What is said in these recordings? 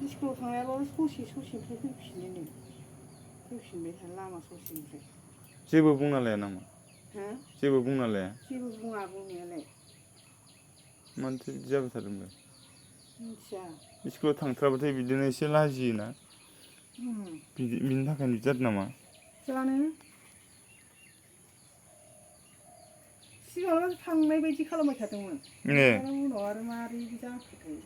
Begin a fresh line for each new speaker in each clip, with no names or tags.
स्कुलाव थांनायाबो ससेनिफ्राय फैफिनो नो फैफिनबाय थानो लामा ससेनिफ्राय
जेबो बुंना लाया नामा?
हो?
जेबो बुंना लाया?
जेबो बुङा बुंनायालाय
मानोथो बिदि जाबाय थादों बेलाय?
मिथिया
स्कुलाव थांथ्राबाथाय बिदिनो एसे लाजियोना बिनि थाखायनो बिदि जादों नामा?
जानो सिगाङाव थांनाय बायदि खालामबाय थादोंमोन ओमफ्राय उनाव आरो मारै जाखोथाय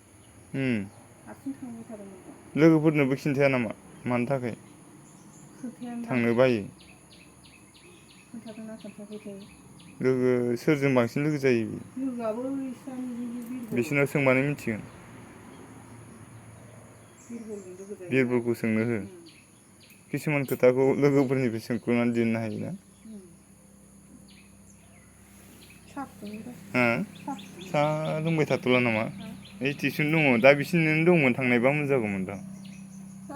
हारसिं थांबाय थादोंमोन दा
लोगोफोरनोबो खिन्थाया नामा मानो थाखाय
खोन्थायानोदां
थांनो बायो?
खोन्थादोंना खोन्थायाखैथाय
लोगो सोरजों बांसिन लोगो जायो बियो?
लोगोआबो इसानि बिरबल
बिसोरनाव सोंबानो मिथिगोन
बिरबलजों लोगो जायोना
बिरबलखौ सोंनो हो किसुमान खोथाखौ लोगोफोरनिफ्राय सोंख्ल'नानै दिहुननो हायोना
साहा फुदुंनो
साहा लोंबाय थाथ'ला नामा? ओइ टिउसन दङ दा बिसिनिनो दंमोन थांनायबा मोजां जागौमोन दां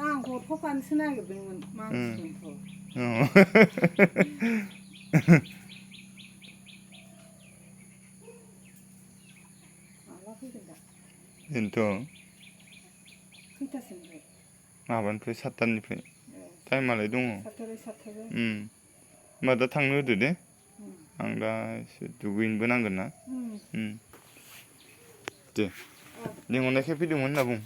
आं हरफाफानोसो नागिरदोंमोन मानसिमोनथ' माला फैगोन दा?
बेनोथ'
खैथासोनिफ्राय?
माबानिफ्राय 7थानिफ्राय टाइमालाय दङ
सातथानिफ्राय
होमबा दा थांनो होदो दे आं दा एसे दुगैनोबो नांगोन ना दे लिंहरनायखाय फैदोंमोन होनना बुं